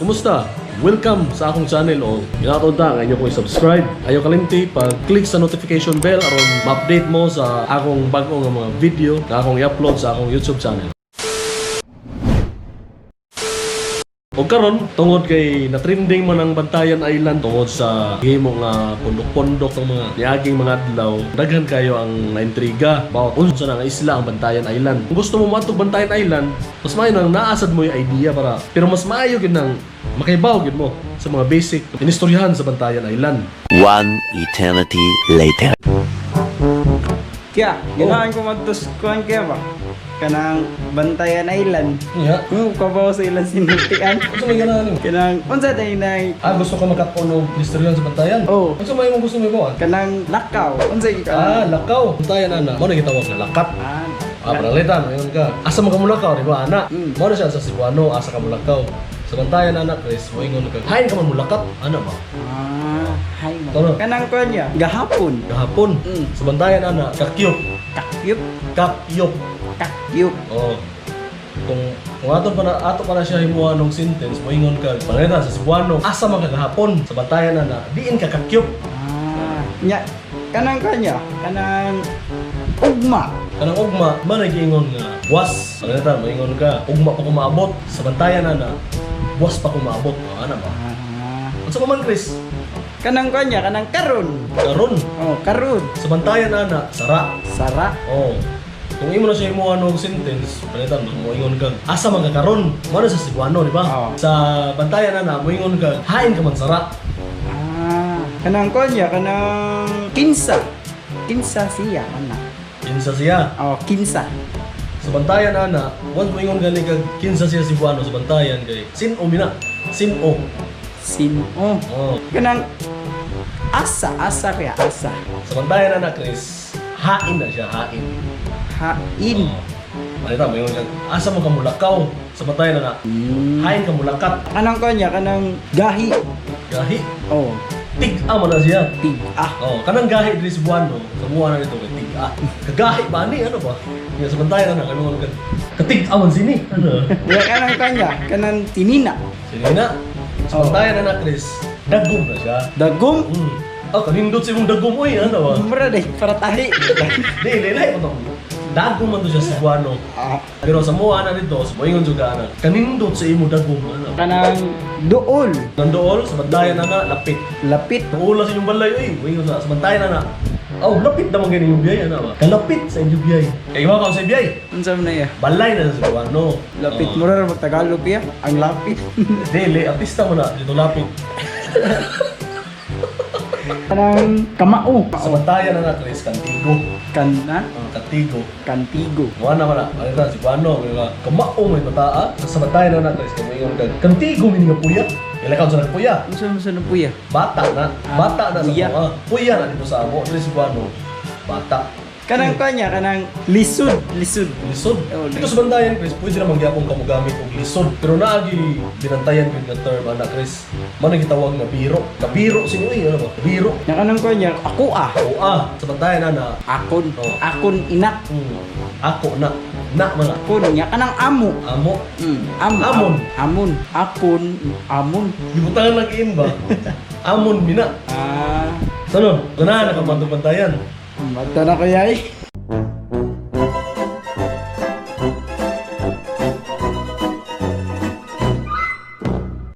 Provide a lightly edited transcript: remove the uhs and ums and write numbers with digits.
Kumusta? Welcome sa akong channel o ginatod ta nga inyo kong i-subscribe. Ayaw kalimti pag-click sa notification bell aron ma-update mo sa akong bag-o nga mga video na akong i-upload sa akong YouTube channel. O karon tungod kay na-trending man ang Bantayan Island tungod sa gihimo nga pundok-pundok ng mga niaging mga adlaw, daghan kayo ang naintriga about unsa na nga isla ang Bantayan Island. Kung gusto mo moadto Bantayan Island, mas maayo nang naasad mo yung idea para, pero mas maayo gyud nang makaibaw gyud mo sa mga basic inistoryahan sa Bantayan Island. One eternity later. Kaya, ganahan ko magtus kuan kaya ba? Kanang Bantayan Island. Yeah. Kung kabaw sa ilang sinultian. Unsa may ganahan nimo? Kanang unsa day nay Ah, gusto ka makatpon og istoryahan sa Bantayan? Oo. Unsa may imong gusto mo ibawan? Kanang lakaw. Unsa Ah, kanang lakaw. Bantayan ana. Mao na gitawag na lakat. Ah, Ah, pananglitan, mayon ka. Asa man ka mulakaw, di ba, ana? Mm. Mao na siya sa Cebuano, asa ka mulakaw. Sa Bantayan, ana, Chris, moingon ka. Hain ka man mulakat, ana ba? Ah, hay mo. Tama. Kanang kuan niya, gahapon. Gahapon. Sa Bantayan, ana, kakyop. Kakyup, Kakyop. kakyup. Oh. Kung ato pa na siya himuha ng sentence, moingon ka. Pananglitan, sa Cebuano, asa man ka gahapon. Sa Bantayan, ana, diin ka kakyop. Ah, nya kanang kuan niya, kanang ugma. Kanang ugma, man nag-ingon nga, buwas. Pananglitan, moingon ka, ugma pa ko maabot. Sa Bantayan, ana, buwas pa ko maabot. Oh, ana ba? Ah, Unsa pa man, Chris? kanang kuan niya, kanang karon. Karon. Oh, karon. Sa Bantayan ana, sara. Sara. Oh. Kung imo na siya imo anong sentence, palitan mo moingon ka. Asa man ka karon? Mao na sa Cebuano, di ba? Oo. Sa Bantayan ana, moingon ka, hain ka man sara. Ah, kanang kuan niya, kanang kinsa. Kinsa siya, ana. Kinsa siya. Oh, kinsa. Sa Bantayan ana, once moingon gani kag kinsa siya Cebuano sa Bantayan kay sin-o mina. Sin-o. Sino? Oh. Kanang asa, asa kaya asa. Sa Bantayan ana, Chris, hain na siya, hain. Hain. Oh. Palitan moingon ka, asa mo ka mulakaw? Sa Bantayan ana, hain ka mulakat. Kanang kuan niya, kanang gahi. Gahi. Oh, Tig-a man na siya. tig-a. Oh, kanang gahi diri sa Buano, sa buwan na nito kay tig-a. Kagahi ba ni ano ba? Nga sa Bantayan na kami mga katig-a man sini. Ano? Ya kanang kuan niya, kanang tinina. Sini na. Sa Bantayan na na Chris, dagom na siya. Dagom. Ah, kanindot sa imong dagom oy, ano ba? Mura day para tahi. Di, di, di, mo Dagom man to siya sa Buano. Ah, Pero sa mua na dito, sa moingon juga ana. Kanindot sa imong dagom ano. kanang dool, Nandool sa Bantayan na na lapit. Lapit. Naula sa inyong balay oy, moingon sa Bantayan na na. Oh, lapit naman gani yung biyay ano ba? Kalapit sa inyong biyay. Kay iwa ka sa biyay. Unsa man na iya? Balay na sa Cebuano. Lapit Oo. mura ra mag Tagalog iya. Ang lapit. Dili, artista mo na, dito lapit. Kanang kamao. Sa Bantayan na na, Chris, kantigo. Kan na? Kantigo. Kantigo. Wala na wala. Ano na, Cebuano, mga kamao may bataa. Sa Bantayan na na, Chris, kaya moingon ka, kantigo mi nga puya. Ila ka sa puya. Unsa man sa puya? Bata na. Bata na sa Puya. mga. Puya na dito sa amo. Dito sa Cebuano, bata. Kanang kuan niya, kanang lisod, lisod. Lisod. Oh, Dito sa Bantayan, Chris, pwede naman gyapon ka mogamit og lisod. Pero naagi binantayan gyud nga term ana, Chris. Man gitawag nga biro. Kabiro sinyo eh, ano ba? Biro. Nya kanang kuan niya, ako ah. O ah, sa Bantayan ana, Akon. Oh. Akon inak. Ako na. Na man na. Akon nya kanang amo. Amo. Amo. Amon. Amon. Akon. Amon. Gibutangan lang iin ba? Amon mina. Ah, Sanon, ganahan na ka man Bantayan. mata na kaya eh.